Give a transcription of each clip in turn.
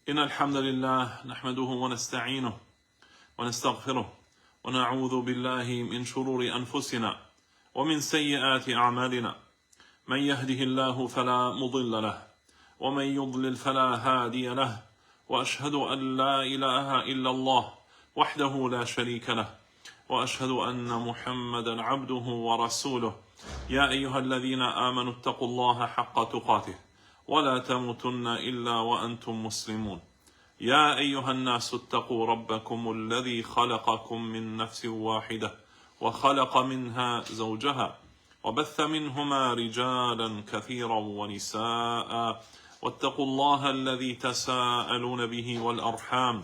إن الحمد لله نحمده ونستعينه ونستغفره ونعوذ بالله من شرور أنفسنا ومن سيئات أعمالنا من يهده الله فلا مضل له ومن يضلل فلا هادي له وأشهد أن لا إله إلا الله وحده لا شريك له وأشهد أن محمدا عبده ورسوله يا أيها الذين آمنوا اتقوا الله حق تقاته ولا تموتن إلا وأنتم مسلمون يا أيها الناس اتقوا ربكم الذي خلقكم من نفس واحدة وخلق منها زوجها وبث منهما رجالا كثيرا ونساء واتقوا الله الذي تساءلون به والأرحام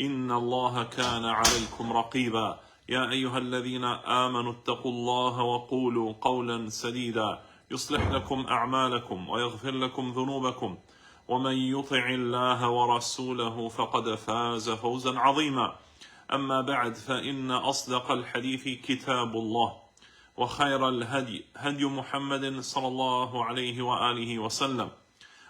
إن الله كان عليكم رقيبا يا أيها الذين آمنوا اتقوا الله وقولوا قولا سديدا يصلح لكم أعمالكم ويغفر لكم ذنوبكم ومن يطع الله ورسوله فقد فاز فوزا عظيما أما بعد فإن أصدق الحديث كتاب الله وخير الهدي هدي محمد صلى الله عليه وآله وسلم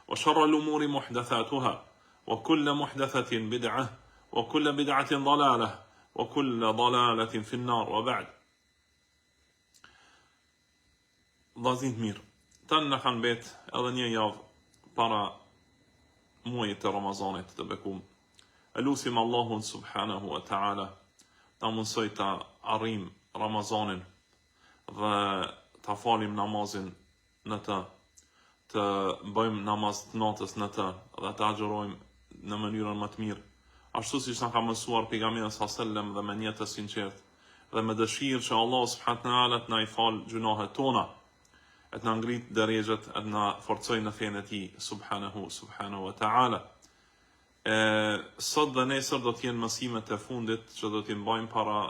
وشر الأمور محدثاتها وكل محدثة بدعة وكل بدعة ضلالة وكل ضلالة في النار وبعد Vllazën të mirë, tani na kanë mbet edhe një javë para muajit të Ramazanit të bekum. E lusim Allahun subhanahu wa ta'ala ta mundësoj ta arrijmë Ramazanin dhe ta falim namazin në të, të bëjmë namaz të natës në të dhe të agjërojmë në mënyrën më të mirë, ashtu siç na ka mësuar pejgamberi sallallahu alajhi wasallam dhe me nijet të sinqertë dhe me dëshirë që Allahu subhanahu wa taala të na i falë gjynahet tona, e të na ngrit derexhet e të na forcojë në fenë e tij subhanahu subhanahu wa taala. E sot dhe nesër do të jenë mësimet e fundit që do t'i mbajmë para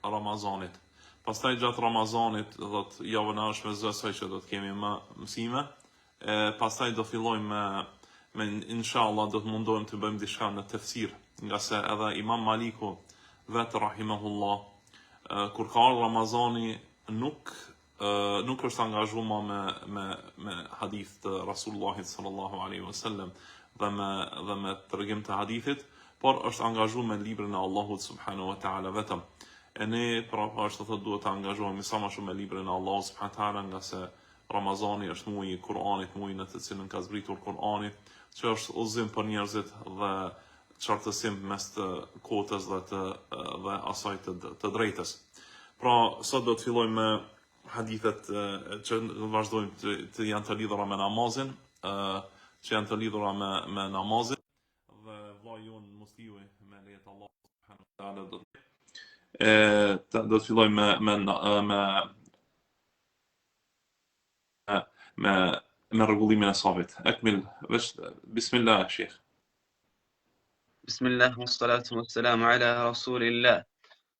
Ramazanit. Pastaj gjatë Ramazanit, do thotë javën e ardhshme s'besoj që do të kemi më mësime. E pastaj do fillojmë me me inshallah do të mundohem të bëjmë diçka në tefsir, ngase edhe Imam Maliku vetë rahimahullah kur ka ardhur Ramazani nuk nuk është angazhu ma me me me hadith të Rasulullahit sallallahu alaihi wasallam dhe me dhe me tregim të hadithit, por është angazhu me librin e Allahut subhanahu wa taala vetëm. E ne pra po ashtu thotë duhet të angazhohemi sa më shumë me librin e Allahut subhanahu wa taala ngase Ramazani është muaji i Kur'anit, muaji në të cilin ka zbritur Kur'ani, që është udhëzim për njerëzit dhe qartësim mes të kotës dhe të dhe asaj të të drejtës. Pra, sot do të fillojmë me hadithet që vazhdojmë të, të janë të lidhura me namazin, ë që janë të lidhura me me namazin dhe vllai jonë Musliu me leje të Allahut subhanahu wa taala do të e të, do të fillojmë me me me me me rregullimin e safit. Ekmil, veç bismillah shejh. بسم الله والصلاة والسلام على رسول الله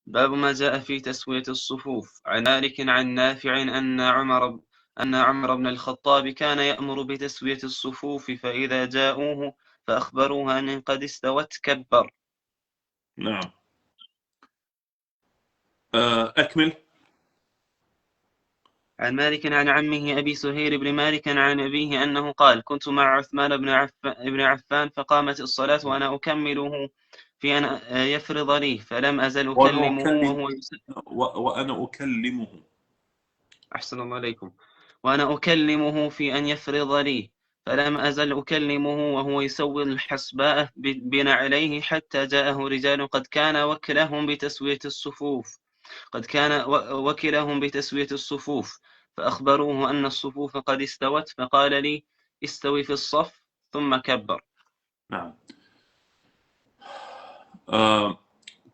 باب ما جاء في تسوية الصفوف عن مالك عن نافع أن عمر أن عمر بن الخطاب كان يأمر بتسوية الصفوف فإذا جاءوه فأخبروه أن قد استوت كبر نعم أكمل عن مالك عن عمه أبي سهيل بن مالك عن أبيه أنه قال كنت مع عثمان بن عفان, بن عفان فقامت الصلاة وأنا أكمله في أن يفرض لي فلم أزل أكلمه وهو وأنا أكلمه أحسن الله عليكم وأنا أكلمه في أن يفرض لي فلم أزل أكلمه وهو يسوي الحصباء بنعليه حتى جاءه رجال قد كان وكلهم بتسوية الصفوف قد كان وكلهم بتسوية الصفوف فأخبروه أن الصفوف قد استوت فقال لي استوي في الصف ثم كبر نعم uh,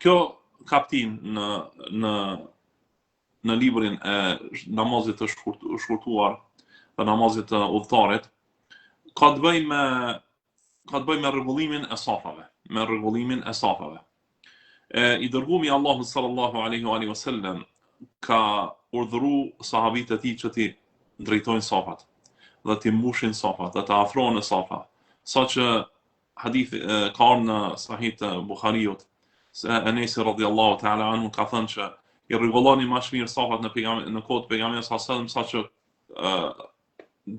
kjo kaptinë në, në në librin e namazit të shkurt, shkurtuar dhe namazit të udhëtarit ka të bëjë me ka të bëjë me rregullimin e safave, me rregullimin e safave. E i dërgumi i Allahut sallallahu alaihi wa alihi wasallam ka urdhëru sahabët e tij që t'i drejtojnë safat dhe t'i mbushin safat dhe të afrohen në safa, saqë Hadithi ka ardhur në Sahih të Buhariut se Enesi radhiyallahu ta'ala anhu ka thënë që i rregullonin më mirë safat në pejgamber në kohë të pejgamberit sallallahu alajhi wasallam saqë ë.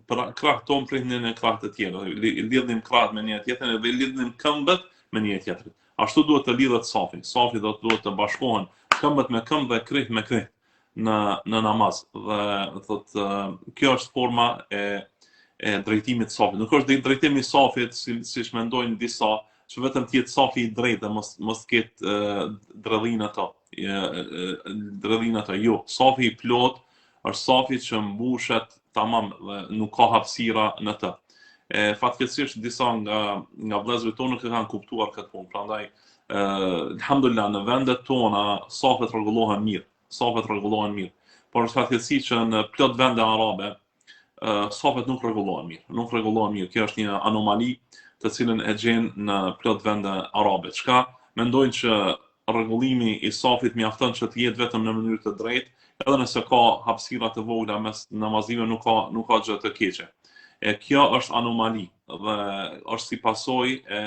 Pra krahët tonë prihnin në krahët e tjerë, i lidhnim krahët me njëra tjetrën dhe i lidhnim këmbët me njëra tjetrën. Ashtu duhet të lidhet safi. Safi do të duhet të bashkohen këmbët me këmbë dhe krah me krah në në namaz. Dhe thot kjo është forma e e drejtimit të safit. Nuk është drejtimi i safit si siç mendojnë disa, që vetëm të jetë safi i drejtë dhe mos mos të ketë dredhi në to. Dredhi në to. Jo, safi i plotë është safi që mbushet tamam dhe nuk ka hapësira në të. E fatkeqësisht disa nga nga vëllezërit tonë nuk e kanë kuptuar këtë punë. Prandaj ë alhamdulillah në vendet tona safet rregullohen mirë, safet rregullohen mirë. Por është fatkeqësi që në plot vende arabe ë safet nuk rregullohen mirë, nuk rregullohen mirë. Kjo është një anomali të cilën e gjen në plot vende arabe. Çka mendojnë që rregullimi i safit mjafton që të jetë vetëm në mënyrë të drejtë, edhe nëse ka hapësira të vogla mes namazive nuk ka nuk ka gjë të keqe. E kjo është anomali dhe është si pasojë e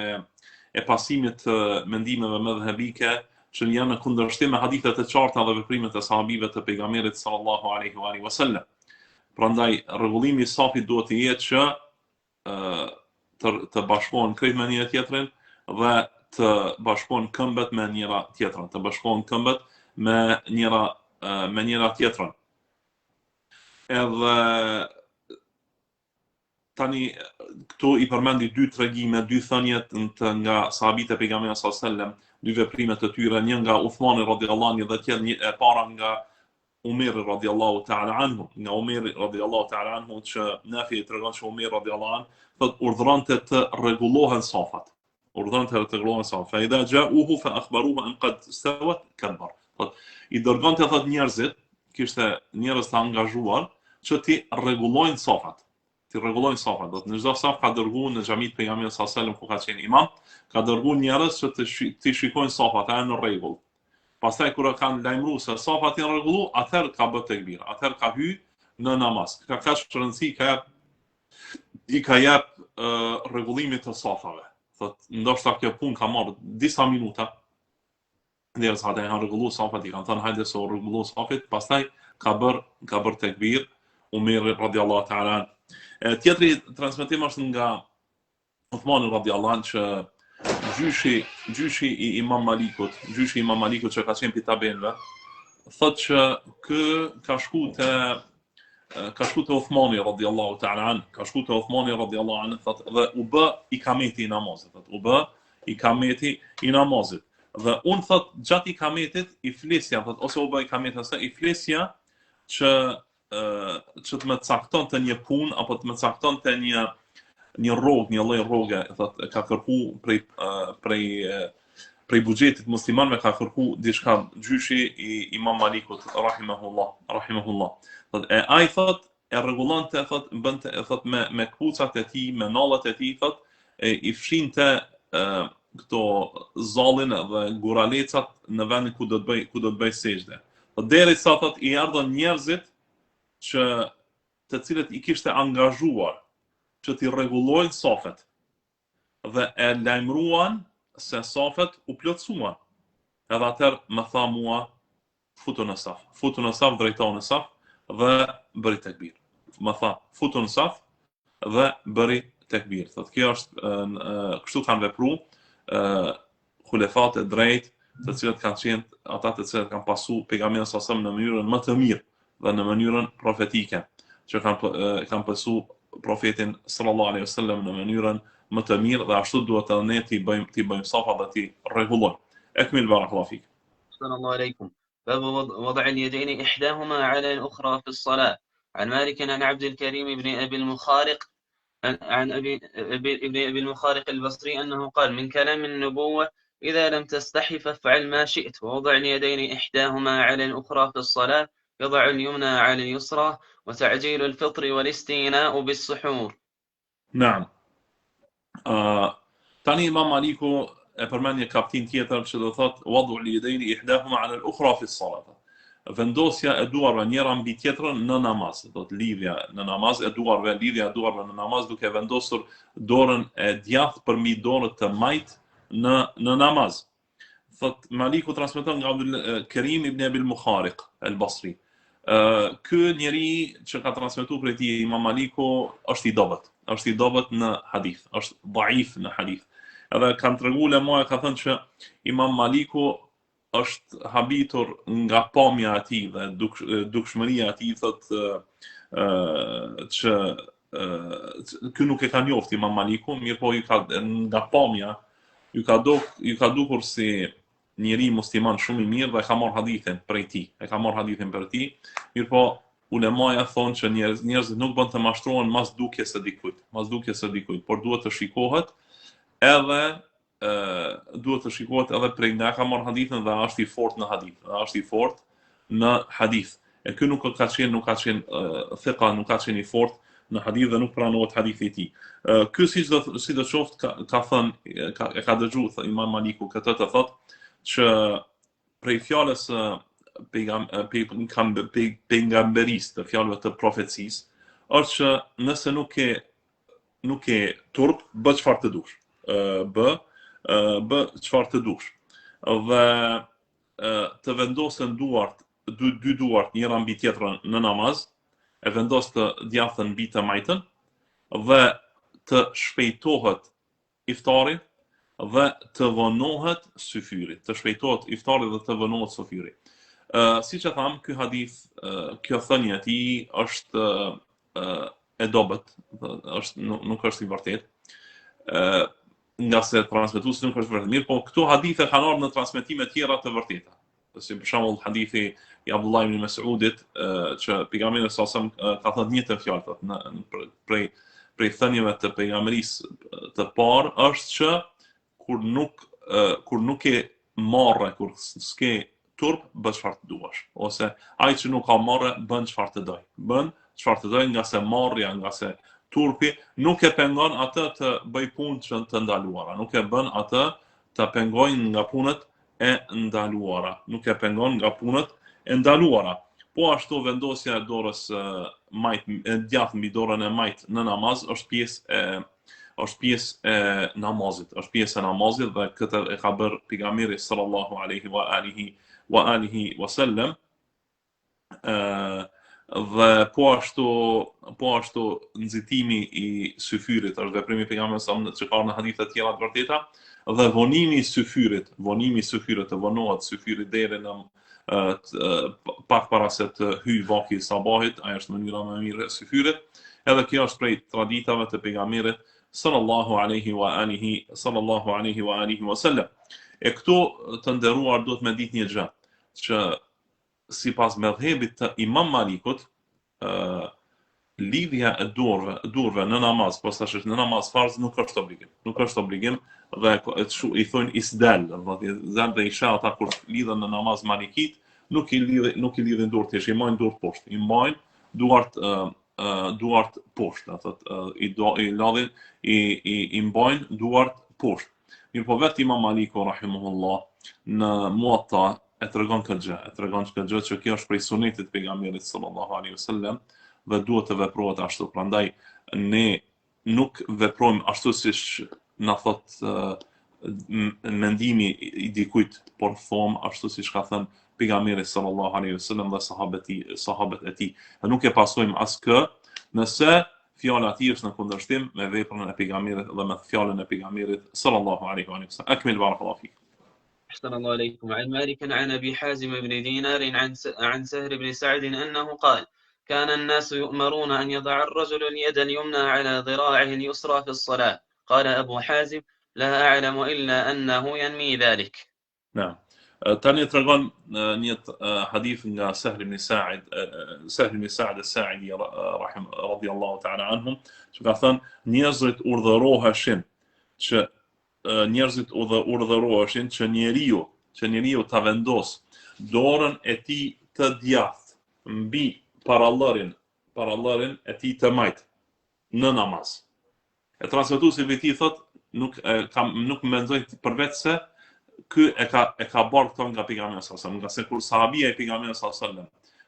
e pasimit të mendimeve medhhebike që janë në kundërshtim me hadithet e qarta dhe veprimet e sahabive të pejgamberit sallallahu alaihi wa alihi wasallam. Prandaj rregullimi i safit duhet të jetë që të, të bashkohen krejt me njëra tjetrën dhe të bashkohen këmbët me njëra tjetrën, të bashkohen këmbët me njëra me njëra tjetrën. Edhe tani këtu i përmendi dy tregime, dy thënie të nga sahabët e pejgamberit sallallahu alajhi wasallam, dy veprime të tyre, një nga Uthmani radhiyallahu anhu dhe tjetër një e para nga Umeri radiallahu ta'ala anhu, nga Umeri radiallahu ta'ala anhu që Nafi i tregon që Umeri radiallahu anhu, thot urdhëronte të rregullohen safat. Urdhëronte të rregullohen safat. Fa idha ja'uhu fa akhbaruhu an qad stawat kabbar. Thot i dërgonte thot njerëzit, kishte njerëz të angazhuar që t'i rregullojnë safat. T'i rregullojnë safat. Do të në çdo saf ka dërguar në xhamitë e pejgamberit sallallahu alajhi wasallam ku ka qenë imam, ka dërguar njerëz që të t'i shikojnë safat a janë në rregull. Pastaj kur e kanë lajmëru se safat janë rregullu, atëherë ka bë tekbir, atëherë ka hy në namaz. Ka kaq rëndësi ka jep i ka jep uh, rregullimit të safave. Thot, ndoshta kjo punë ka marrë disa minuta, derisa ata janë rregullu safat, i kanë thënë hajde se u rregullu safat, pastaj ka bër ka bër tekbir Umeri radiallahu ta'ala. E, tjetri transmetim është nga Uthmani radiallahu anhu që gjyshi, gjyshi i Imam Malikut, gjyshi i Imam Malikut që ka qenë prej tabiinëve, thotë që kë ka shku te ka shku te Uthmani radiallahu ta'ala an, ka shku te Uthmani radiallahu an, thot, dhe u bë ikameti i namazit, thot, u bë ikameti i namazit. Dhe unë, thot, gjatë ikametit, i flisja, thot, ose u bë ikameti, ose i flisja që që të më caktonte një punë apo të më caktonte një një rrogë, një lloj rroge, thot ka kërku prej prej prej buxhetit muslimanëve ka kërku diçka gjyshi i Imam Malikut rahimahullah, rahimahullah. Thot e ai thot e rregullonte thot bënte e thot me me këpucat e tij, me nallat e tij thot e i fshinte e, këto zallin dhe guralecat në vendin ku do të bëj ku do të bëj sexhde. Po derisa thot i erdhën njerëzit që të cilët i kishte angazhuar që t'i rregullojnë safet dhe e lajmëruan se safet u plotësuan. Edhe atëherë më tha mua futu në saf, futu në saf, drejtohu në saf dhe bëri tekbir. Më tha, futu në saf dhe bëri tekbir. Thot, kjo është, kështu kanë vepru, hulefat e drejtë, të cilët kanë qenë ata të cilët kanë pasu pejgamberin sa në mënyrën më të mirë dhe në mënyrën profetike, që kanë kanë pasu profetin sallallahu alaihi wasallam në mënyrën më të mirë dhe ashtu duhet edhe ne t'i bëjmë t'i bëjmë safat dhe t'i rregullojmë. Ekmil barakallahu fik. Sallallahu alaikum. باب وضع اليدين إحداهما على الأخرى في الصلاة عن مالك عن عبد الكريم بن أبي المخارق عن أبي, أبي ابن أبي المخارق البصري أنه قال من كلام النبوة إذا لم تستحي فافعل ما شئت ووضع اليدين إحداهما على الأخرى في الصلاة يضع اليمنى على اليسرى وتعجيل الفطر والاستيناء بالسحور Naam. Uh, tani Imam Maliku e përmend një kaptinë tjetër që do thotë wadu al-yadayn ihdahuma ala al-ukhra fi as-salat. Vendosja e duarve njëra mbi tjetrën në namaz, do të lidhja në namaz e duarve, lidhja e duarve në namaz duke vendosur dorën e djathtë përmbi dorën të majtë në në namaz. Thot Maliku transmeton nga Abdul Kerim ibn Abil Mukhariq al-Basri. Ky njeri që ka transmetu prej tij Imam Maliku është i dobët, është i dobët në hadith, është daif në hadith. Edhe kanë tregu ulemaja ka thënë që Imam Maliku është habitur nga pamja e tij dhe duk, dukshmëria e tij thotë që ky nuk e ka njoft Imam Maliku, mirëpo ju ka nga pamja ju ka duk ju ka dukur si njeri musliman shumë i mirë dhe e ka marrë hadithin prej tij, e ka marrë hadithin prej tij, mirëpo ulemaja thonë që njerëz, njerëzit nuk bën të mashtrohen mas dukjes së dikujt, mas dukjes së dikujt, por duhet të shikohet edhe e, duhet të shikohet edhe prej nga ka marrë hadithin dhe është i fortë në hadith, dhe është i fortë në hadith. E ky nuk ka qenë, nuk ka qenë thika, nuk ka qenë i fortë në hadith dhe nuk pranohet hadithi i tij. Ky si do si do qoftë ka, ka thënë ka e ka dëgju thë, Imam Maliku këtë të thotë që prej fjalës së pejgam pej pejgamberisë të fjalëve të profecisë është që nëse nuk ke nuk ke turp, bë çfarë të dush. Bë bë çfarë të dush. Dhe të vendosen duart, dy, dy duart njëra mbi tjetrën në namaz, e vendos të djathtën mbi të majtën dhe të shpejtohet iftari dhe të vonohet syfyri, të shpejtohet iftari dhe të vonohet syfyri. Ë siç e thamë, ky hadith, kjo thënie e tij është e dobët, është nuk, nuk është i vërtetë. Ë ngase transmetuesi nuk është vërtet mirë, po këto hadithe kanë ardhur në transmetime tjera të vërteta. Si për shembull hadithi i Abdullah ibn Mas'udit që pejgamberi sa sa ka thënë të njëjtën fjalë thotë në, në prej prej thënieve të pejgamberisë të parë është që kur nuk kur nuk ke marre, kur s'ke turp, bë çfarë të duash. Ose ai që nuk ka marre, bën çfarë të dojë. Bën çfarë të dojë, ngase marrja, ngase turpi nuk e pengon atë të bëj punë që të ndaluara, nuk e bën atë të pengojnë nga punët e ndaluara, nuk e pengon nga punët e ndaluara. Po ashtu vendosja e dorës majt e djathtë mbi dorën e majtë në namaz është pjesë e është pjesë e namazit, është pjesë e namazit dhe këtë e ka bërë pejgamberi sallallahu alaihi wa alihi wa alihi wa sallam. Ë dhe po ashtu po ashtu nxitimi i syfyrit është veprimi i pejgamberit sa që ka në hadithe të tjera të vërteta dhe vonimi i syfyrit, vonimi i syfyrit të vonohet syfyri deri në pak para se të hyjë vakti i sabahit, ajo është mënyra më e mirë e syfyrit. Edhe kjo është prej traditave të pejgamberit sallallahu alaihi wa alihi sallallahu alaihi wa alihi wa sallam. E këtu të nderuar duhet me ditë një gjë, që sipas medhhebit të Imam Malikut, ë lidhja e duarve, duarve në namaz, posaçërisht në namaz farz nuk është obligim. Nuk është obligim dhe i thonë isdal, do të thotë isdal dhe i sheh ata kur lidhen në namaz malikit, nuk i lidhin nuk i lidhin duart i mbajnë duart poshtë, i mbajnë duart ë duart poshtë, do thotë i do i ladhin i i i mbajnë duart poshtë. Mirëpo vetë Imam Maliku rahimahullah në Muatta e tregon këtë gjë, e tregon këtë gjë që kjo është prej sunetit të pejgamberit sallallahu alaihi wasallam dhe duhet të veprohet ashtu. Prandaj ne nuk veprojmë ashtu siç na thot mendimi i dikujt, por thom ashtu siç ka thënë pejgamberi sallallahu alaihi wasallam dhe sahabët e sahabët e tij. Dhe nuk e pasojmë askë nëse fjala e tij është në kundërshtim me veprën e pejgamberit dhe me fjalën e pejgamberit sallallahu alaihi wasallam. Akmil barakallahu fik. أحسن الله إليكم عن مالك عن أبي حازم بن دينار عن عن سهل بن سعد أنه قال كان الناس يؤمرون أن يضع الرجل اليد اليمنى على ذراعه اليسرى في الصلاة قال أبو حازم لا أعلم إلا أنه ينمي ذلك نعم Tani tregon një hadith nga Sahl ibn Sa'id, Sahl ibn Sa'id as-Sa'idi rahim radiyallahu ta'ala anhum, që ka thënë njerëzit urdhëroheshin që njerëzit urdhëroheshin që njeriu, që njeriu ta vendos dorën e tij të djathtë mbi parallërin, parallërin e tij të majtë në namaz. E transmetuesi i tij thot, nuk e kam nuk mendoj përveç se ky e ka e ka bërë këto nga pejgamberi sallallahu alajhi wasallam, ngase kur sahabia i pejgamberit sallallahu alajhi wasallam,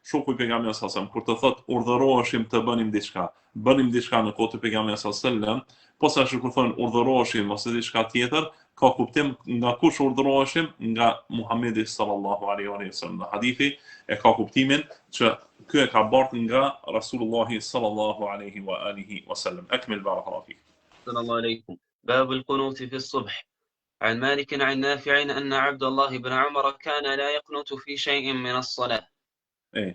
shoku i pejgamberit sallallahu alajhi wasallam, kur të thot urdhëroheshim të bënim diçka, bënim diçka në kohë të pejgamberit sallallahu alajhi wasallam, posaçërisht kur thonë urdhëroheshim ose diçka tjetër, Ka kuptim nga kush urdhëroheshim nga Muhamedi sallallahu alaihi wa sallam. Dhe hadithi e ka kuptimin që ky e ka bart nga Rasulullahi sallallahu alaihi wa alihi wa sallam. Ekmil barakallahu fik. Sallallahu alaikum. Bab al-qunut fi as-subh. عن مالك عن نافع أن عبد الله بن عمر كان لا يقنت في شيء من الصلاة. E,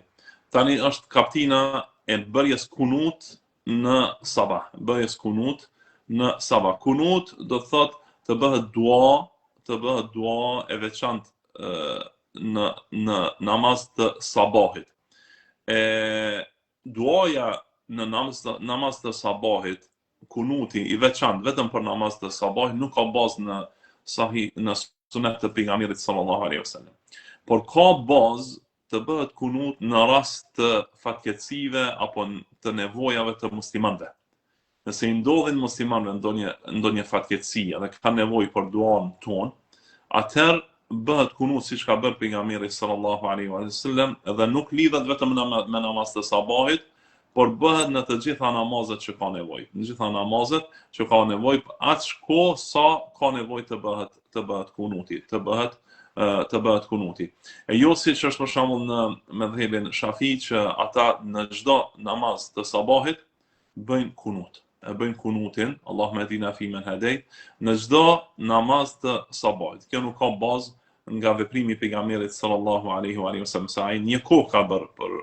tani është kaptina e bërjes kunut në sabah, bërjes kunut në sabah. Kunut do të thotë të bëhet dua, të bëhet dua e veçantë në në namaz të sabahit. E duaja në namaz namaz të sabahit kunuti i veçantë vetëm për namaz të sabahit nuk ka bazë në sahih në sunet të pejgamberit sallallahu alaihi wasallam. Por ka bazë të bëhet kunut në rast të fatkeqësive apo të nevojave të muslimanëve. Nëse i ndodhin muslimanëve ndonjë ndonjë fatkeqësi dhe kanë nevojë për duan tonë, atëherë bëhet kunut siç ka bërë pejgamberi sallallahu alaihi wasallam dhe nuk lidhet vetëm me namaz të sabahit, por bëhet në të gjitha namazet që ka nevojë. Në gjitha namazet që ka nevojë, aq kohë sa ka nevojë të bëhet të bëhet kunuti, të bëhet të bëhet kunuti. E jo siç është për shembull në medhhebin Shafi që ata në çdo namaz të sabahit bëjnë kunut. E bëjnë kunutin, Allahumma hdina fi men hadejt, në çdo namaz të sabahit. Kjo nuk ka bazë nga veprimi i pejgamberit sallallahu alaihi wa alihi wasallam se ai një kohë ka bërë për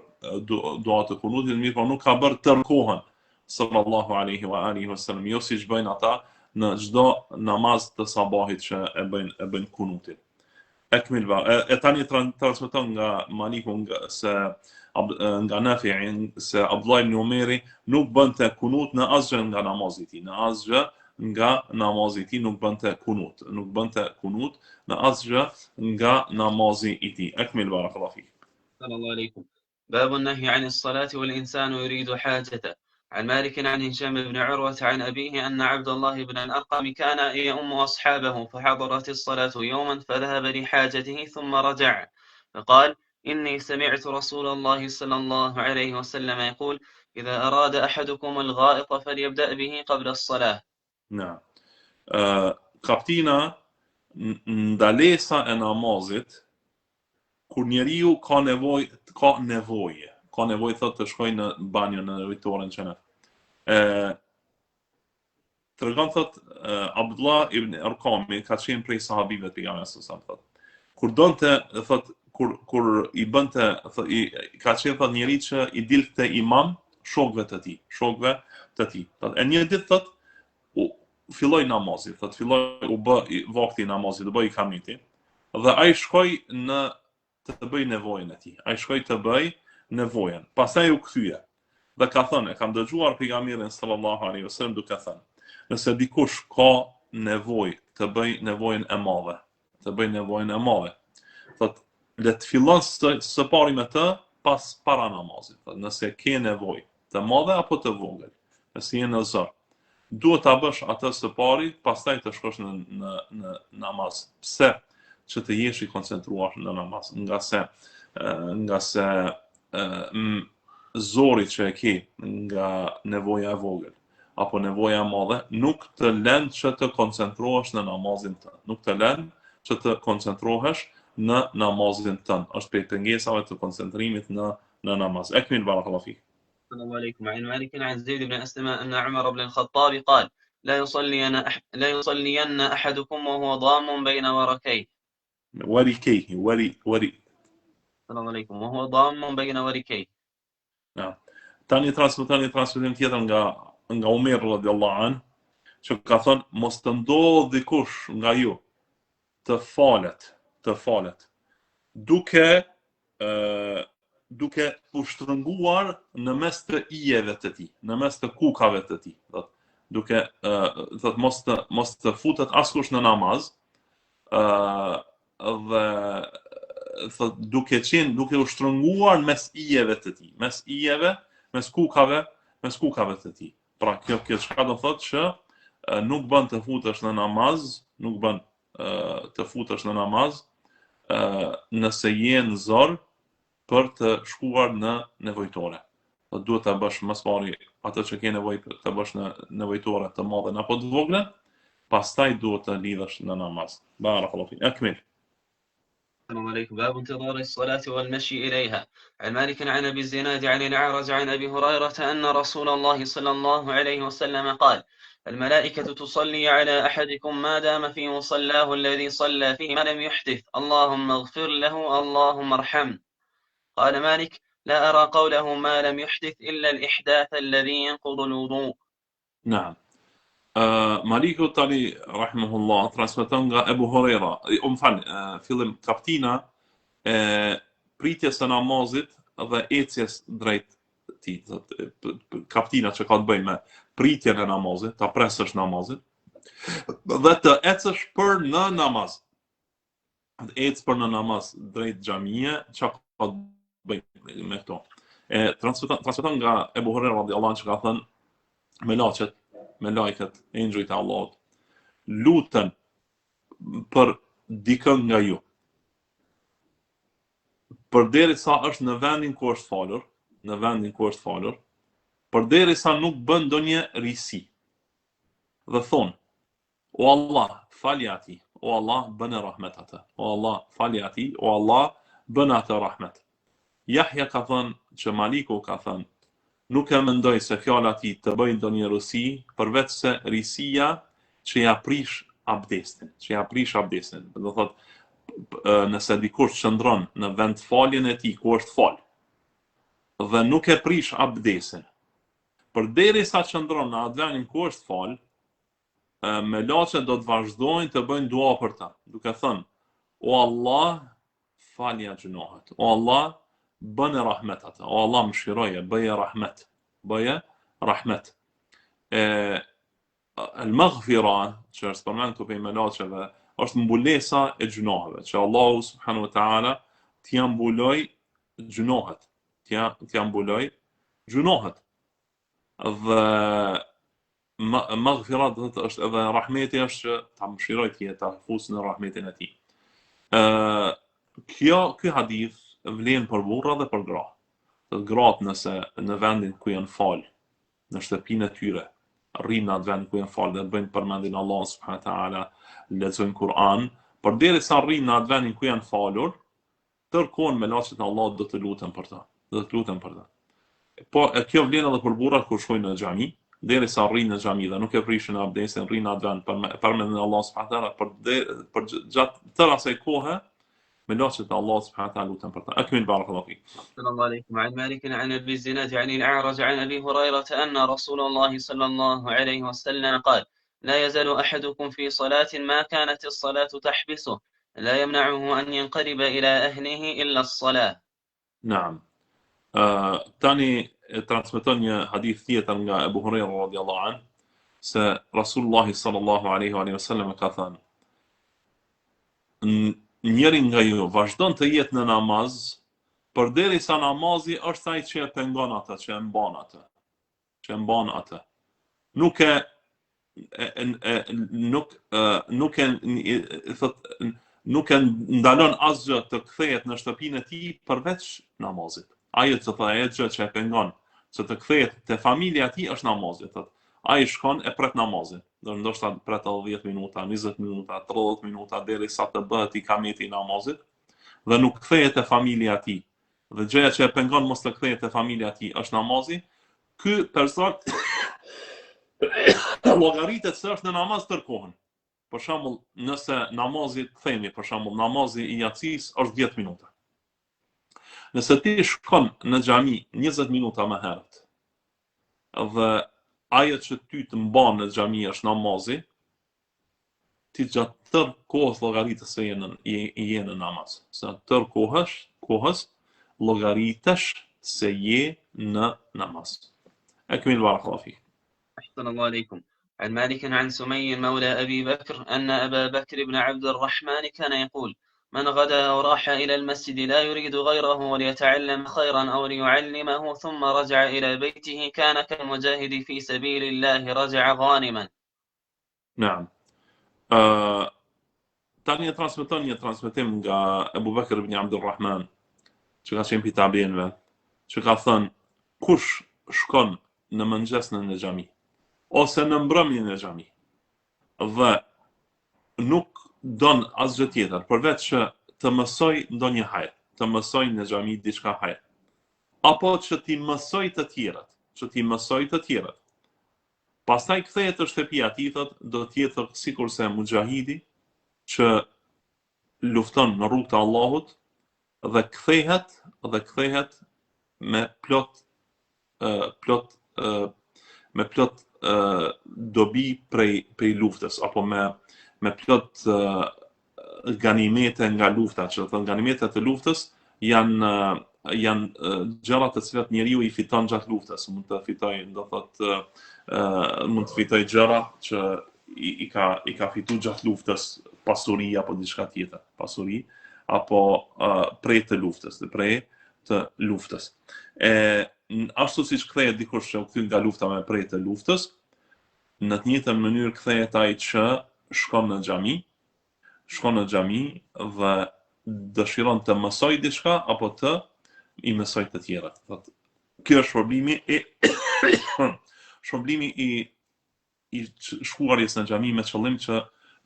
dua të kunutit, mirëpo nuk ka bërë tërë kohën sallallahu alaihi wa alihi wasallam, jo siç bëjnë ata në çdo namaz të sabahit që e bëjnë e bëjnë kunutin. Ekmil ba, e, e tani transmeton nga Maliku nga, se ab, nga Nafi'i se Abdullah ibn Umeri nuk bënte kunut në asgjë nga namazi i tij, në asgjë nga namazi i tij nuk bënte kunut, nuk bënte kunut në asgjë nga namazi i tij. Ekmil barakallahu fik. Sallallahu alaikum. باب النهي عن الصلاة والإنسان يريد حاجته عن مالك عن هشام بن عروة عن أبيه أن عبد الله بن الأرقم كان يؤم أصحابه فحضرت الصلاة يوما فذهب لحاجته ثم رجع فقال إني سمعت رسول الله صلى الله عليه وسلم يقول إذا أراد أحدكم الغائط فليبدأ به قبل الصلاة نعم uh, kaptina ndalesa e namazit kur njeriu ka nevojë, ka nevojë, ka nevojë thotë të shkojë në banjo në nevojtoren që në. E, tregon thot Abdullah ibn Arkami ka qenë prej sahabive të pejgamberit sallallahu alajhi wasallam Kur donte thot kur kur i bënte thot i ka qenë thot njeri që i dilte imam shokëve të tij, shokëve të tij. Thot e një ditë thot u filloi namazi, thot filloi u bë vakti i namazit, u bë ikameti dhe ai shkoi në të bëjë nevojën e tij. Ai shkoi të bëjë nevojën. Pastaj u kthye dhe ka thënë, e kam dëgjuar pejgamberin sallallahu alaihi wasallam duke thënë, nëse dikush ka nevojë të bëjë nevojën e madhe, të bëjë nevojën e madhe, thot le të fillon së, së pari me të pas para namazit. Thot, nëse ke nevojë të madhe apo të vogël, nëse je në zor, duhet ta bësh atë së pari, pastaj të shkosh në në në namaz. Pse? Që të jesh i koncentruar në namaz, ngase ngase zori që e ke nga nevoja e vogël apo nevoja e madhe nuk të lën që të koncentrohesh në namazin tënd. Nuk të lën që të koncentrohesh në namazin tënd. Është prej pengesave të koncentrimit në në namaz. Ekmil barakallahu fik. Assalamu alaikum. An Malik an Zaid ibn Aslam anna Umar ibn al-Khattab qala la yusalliyanna la yusalliyanna ahadukum wa huwa damun bayna warakayhi. Warikayhi, wari wari. Assalamu alaikum. Wa huwa damun bayna warikayhi. Ja. Tani transmeton një transmetim tjetër nga nga Umer radiallahu an, që ka thënë mos të ndodh dikush nga ju të falet, të falet, duke ë duke u shtrënguar në mes të ijeve të tij, në mes të kukave të tij, thot, duke ë thot mos të mos të futet askush në namaz, ë dhe thot duke qenë duke u shtrënguar mes ijeve të tij, mes ijeve, mes kukave, mes kukave të tij. Pra kjo kjo çka do thotë që nuk bën të futesh në namaz, nuk bën të futesh në namaz nëse je në zor për të shkuar në nevojtore. Do duhet ta bësh më së pari atë që ke nevojë të bësh në nevojtore të madhe apo të vogël, Pastaj duhet të lidhesh në namaz. Barakallahu fik. Akmil. السلام عليكم باب انتظار الصلاة والمشي إليها عن مالك عن أبي الزناد عن الأعرج عن أبي هريرة أن رسول الله صلى الله عليه وسلم قال الملائكة تصلي على أحدكم ما دام في مصلاه الذي صلى فيه ما لم يحدث اللهم اغفر له اللهم ارحمه قال مالك لا أرى قوله ما لم يحدث إلا الإحداث الذي ينقض الوضوء Naam. Uh, Maliku tani rahimahullah transmeton nga Ebu Huraira, o më fal, uh, fillim kaptina e pritjes së namazit dhe ecjes drejt tij, thot kaptina që ka të bëjë me pritjen e namazit, ta presësh namazin dhe të ecësh për në namaz. Të ecë për në namaz drejt xhamie, çka ka të bëjë me këto. E transmeton transmeton nga Ebu Huraira radiallahu anhu që ka thënë melaqet, melajket, engjëjt e Allahut, luten për dikën nga ju. Përderisa është në vendin ku është falur, në vendin ku është falur, përderisa nuk bën ndonjë risi. Dhe thonë, O Allah, falja atij, o Allah, bëne rahmet atë. O Allah, falja atij, o Allah, bëne atë rahmet. Jahja ka thënë që Maliku ka thënë, nuk e mendoj se fjala e tij të bëjë ndonjë risi, përveç se risia që ja prish abdestin, që ja prish abdestin. Do thotë, nëse dikush qëndron në vendfaljen e tij ku është fal dhe nuk e prish abdesin, përderisa qëndron në atë vendin ku është fal, melaqet do të vazhdojnë të bëjnë dua për ta, duke thënë, o Allah, falja gjynahet, o Allah, bëne rahmet atë, o Allah, mëshiroje, bëje rahmet, bëje rahmet. E, el maghfira, që është përmend këtu prej melaqeve, është mbulesa e gjynaheve, që Allahu subhanahu wa ta'ala t'ia mbuloj gjynahet, t'ia, t'ia mbuloj gjynahet. Dhe maghfira do të është edhe rahmeti është që ta mëshiroj ti e ta fus në rahmetin e tij. Ë kjo ky hadith vlen për burra dhe për gra. Do të gratë nëse në vendin ku janë fal, në shtëpinë e tyre, rrinë në atë vend ku janë fal dhe bëjnë përmendin Allahun subhanahu wa taala, lexojnë Kur'an, përderisa rrinë në atë vendin ku janë falur, Tërë kohën melaqet e Allahut do të luten për të, do të luten për të. Po e kjo vlen edhe për burrat kur shkojnë në xhami, derisa rrinë në xhami dhe nuk e prishin abdesin, rrinë në atë vend për përmendin Allahun subhanahu teala për de, për gjatë tërë asaj kohe melaqet e Allahut subhanahu teala luten për të. Akmil barakallahu fik. Sallallahu alaikum an Malik an Abi Zinad an al-A'raj an Abi Hurairah anna Rasulullah sallallahu alaihi wasallam qala لا يزال أحدكم في صلاة ما كانت الصلاة تحبسه لا يمنعه أن ينقلب إلى أهله إلا الصلاة. Naam. Uh, tani e transmeton një hadith tjetër nga Ebu Huraira radiallahu an, se Rasulullah sallallahu alaihi wa sallam ka thënë, njëri nga ju vazhdon të jetë në namaz, përderisa namazi është ai që e pengon atë, që e mban atë. që e mban atë. Nuk e e, e, e nuk e, nuk e, e thot nuk e ndalon asgjë të kthehet në shtëpinë e tij përveç namazit. Ajo që thotë ajo gjë që e pengon që të kthehet te familja e tij është namazi, thot. Ai shkon e pret namazin. Do ndoshta pret edhe 10 minuta, 20 minuta, 30 minuta derisa të bëhet ikameti i namazit dhe nuk kthehet te familja e tij. Dhe gjëja që e pengon mos të kthehet te familja e tij është namazi. Ky person llogaritet se është në namaz tërë kohën. Për shembull, nëse namazi të themi, për shembull, namazi i jacisë është 10 minuta. Nëse ti shkon në xhami 20 minuta më herët dhe ajo që ty të mban në xhami është namazi, ti gjatë tërë kohës llogaritesh se je në je, je në namaz. Se tërë kohës, kohës llogaritesh se je në namaz. Ekmil barakallahu fik. أحسن الله عليكم عن مالك عن سمي مولى أبي بكر أن أبا بكر بن عبد الرحمن كان يقول من غدا أو راح إلى المسجد لا يريد غيره وليتعلم خيرا أو ليعلمه ثم رجع إلى بيته كان كالمجاهد في سبيل الله رجع غانما Naam. Ë tani e transmeton një transmetim nga Ebu Bekr ibn Abdulrahman, që ka qenë prej tabiinëve, që ka thënë kush shkon në mëngjes në në xhami ose në mbrëmje në xhami. Dhe nuk don asgjë tjetër, përveç që të mësoj ndonjë hajr, të mësoj në xhami diçka hajr, apo që t'i mësoj të tjerët, që t'i mësoj të tjerët. Pastaj kthehet te shtëpia e tij, thotë, do të jetë sikurse muxhahidi që lufton në rrugë të Allahut dhe kthehet dhe kthehet me plot plot me plot dobi prej prej luftës apo me me plot ganimete nga lufta, që thonë ganimete të luftës janë janë gjëra të cilat njeriu i fiton gjatë luftës, mund të fitojë, do thotë, mund të fitojë gjëra që i, i ka i ka fitu gjatë luftës pasuri apo diçka tjetër, pasuri apo uh, pre të luftës, dhe pre të luftës. E ashtu siç kthehet dikush që u kthy nga lufta me pre të luftës, në të njëjtën mënyrë kthehet ai që shkon në xhami, shkon në xhami dhe dëshiron të mësojë diçka apo të i mësojë të tjerët. Thotë, kjo është shpërblimi i shpërblimi i i shkuarjes në xhami me qëllim që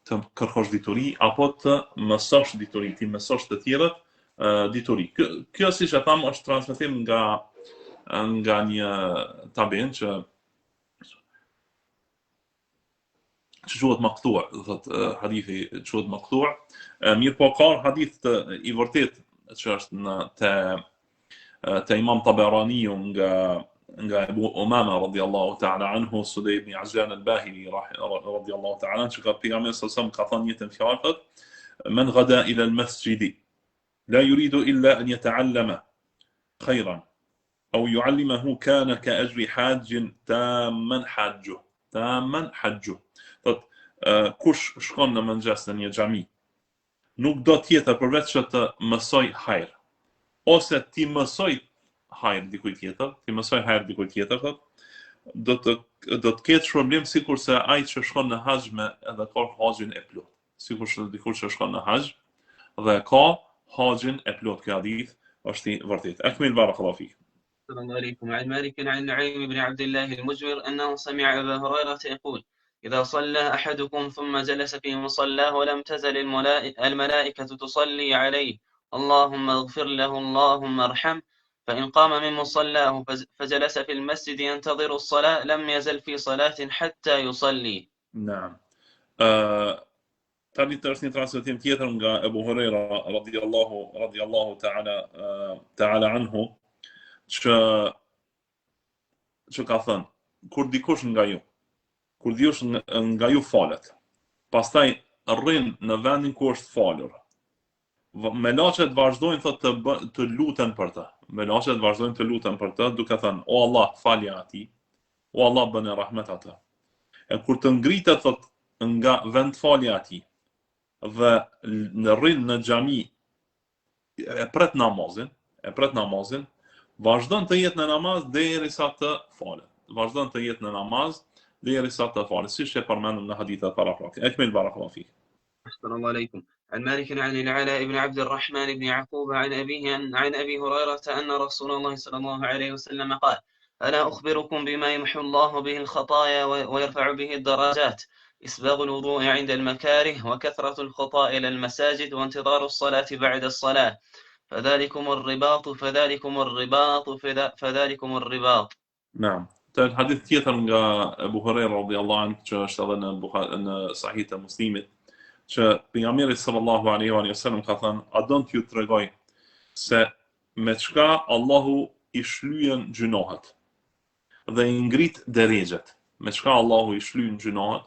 të kërkosh dituri apo të mësosh dituri, t'i mësosh të tjerët dituri. Kjo, kjo siç e thamë është transmetim nga nga një tabiin që që quhet maktu, do thotë hadithi quhet maktu. Mirëpo ka hadith të i vërtet që është në te te Imam Taberaniu nga nga Ebu Umama radiallahu ta'ala anhu, Sudej ibn Ajlan al-Bahili radiallahu ta'ala anhu, që ka pejgamberi sallallahu alaihi wasallam ka thënë njëjtën fjalë, thot, men gada ila al-masjidi, la yuridu illa an yata'allama khayran, aw yu'allimahu kana ka ajri hajjin tamman hajjuh, tamman hajjuh. Thot, kush shkon në mëngjes në një xhami, Nuk do tjetër përveç që të mësoj hajr. Ose t'i mësoj hajr dikujt tjetër, t'i mësoj hajr dikujt tjetër, thot, do të do të ketë shpërblim sikurse ai që shkon në haxh me edhe ka haxhin e plotë. Sikurse dikush që shkon në haxh dhe ka haxhin e plotë. Ky hadith është i vërtetë. Ekmil barakallahu fik. السلام عليكم عن مالك عن نعيم بن عبد الله المجمر أنه سمع أبا هريرة يقول إذا صلى أحدكم ثم جلس في مصلاه ولم تزل الملائكة تصلي عليه اللهم اغفر له اللهم ارحمه فإن قام من مصلاه فجلس في المسجد ينتظر الصلاة لم يزل في صلاة حتى يصلي نعم أه Tani të është një transmetim tjetër nga Ebu Hurejra radiallahu, radiallahu ta'ala, ta'ala anhu, që, që ka thënë, kur dikush nga ju, kur dikush nga ju falet, pastaj rrin në vendin ku është falur, melaqet vazhdojnë thotë të bë, të luten për të. Melaqet vazhdojnë të luten për të, duke thënë, o Allah, falja atij, o Allah bëne rahmet atë. E kur të ngritet thot nga vendfalja e atij dhe në rrin në xhami e pret namazin, e pret namazin, vazhdon të jetë në namaz derisa të falet. Vazhdon të jetë në namaz derisa të falet, siç e përmendëm në hadithet paraprake. Ekmil barakallahu fik. أحسن الله عليكم عن مالك عن العلاء بن عبد الرحمن بن يعقوب عن أبيه عن أبي هريرة أن رسول الله صلى الله عليه وسلم قال ألا أخبركم بما يمحو الله به الخطايا ويرفع به الدرجات إسباغ الوضوء عند المكاره وكثرة الخطى إلى المساجد وانتظار الصلاة بعد الصلاة فذلكم الرباط فذلكم الرباط فذلكم الرباط Naam. Te hadith tjetër nga Ebu Hurejra radiallahu anhu që është edhe në Buhari në Sahih të Muslimit, që pejgamberi sallallahu alaihi wa sallam ka thënë, a don t'ju tregoj se me çka Allahu i shlyen gjynahet dhe i ngrit derexhet. Me çka Allahu i shlyen gjynahet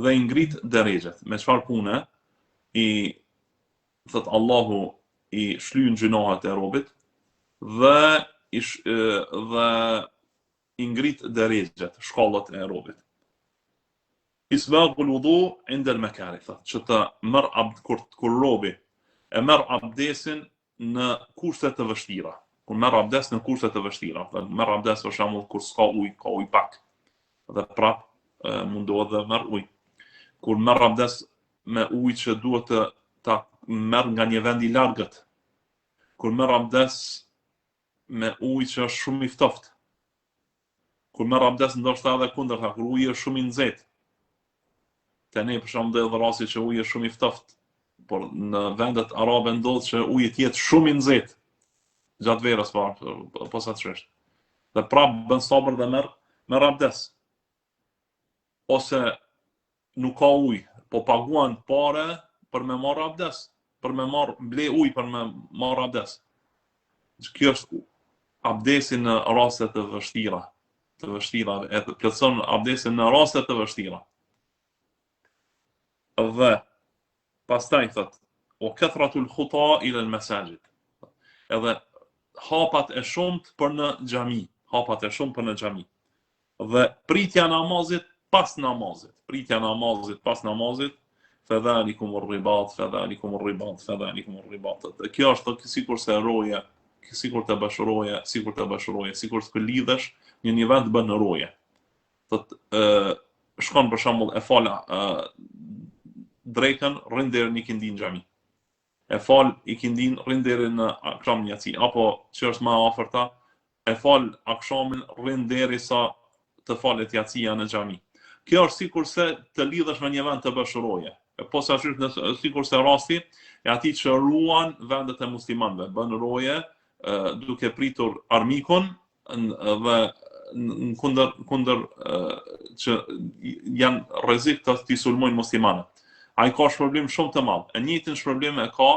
dhe i ngrit derexhet. Me çfarë pune i thot Allahu i shlyen gjynahet e robit dhe i sh, dhe i ngrit derexhet, shkallët e robit. Isbagul wudu inda al-makarih, thot, që të merr abd kur kur robi e merr abdesin në kushte të vështira. Kur merr abdes në kushte të vështira, thot, merr abdes për shembull kur s'ka ujë, ka ujë pak dhe prap mundohet dhe merr ujë. Kur merr abdes me ujë që duhet të ta merr nga një vend i largët. Kur merr abdes me ujë që është shumë i ftohtë. Kur merr abdes ndoshta edhe kundërta, kur uji është shumë i nxehtë. Te ne për shembull ndodh rasti që uji është shumë i ftohtë, por në vendet arabe ndodh që uji të jetë shumë i nxehtë gjatë verës po posaçërisht. Dhe prap bën sabër dhe merr merr abdes. Ose nuk ka ujë, po paguan pare për me marrë abdes, për me marrë, ble ujë për me marrë abdes. Kjo është abdesi në raste të vështira, të vështira, e të plotëson abdesin në raste të vështira. Dhe pastaj thot, ue kethratul khuta ila al-masajid. Edhe hapat e shumtë për në xhami, hapat e shumtë për në xhami. Dhe pritja e namazit pas namazit, pritja e namazit pas namazit, fedhalikum ribat, fedhalikum ribat, fedhalikum ribat. Dhe kjo është thotë sikurse roje, sikur të bësh roje, sikur të bësh roje, sikur të lidhesh në një vend bën roje. Thot ë shkon për shembull e fal drekën, rrin deri në ikindi në xhami. E fal ikindin, rrin deri në aksham në jaci, apo që është më e afërta, e fal akshamin, rrin deri sa të falet jacia në xhami. Kjo është sikurse të lidhesh me një vend të bësh roje. E posaçërisht në sikurse rasti e atij që ruan vendet e muslimanëve, bën roje duke pritur armikun dhe në kundër kundër që janë rrezik të t'i sulmojnë muslimanët. Ai ka shpërblim shumë të madh. E njëjtin shpërblim e ka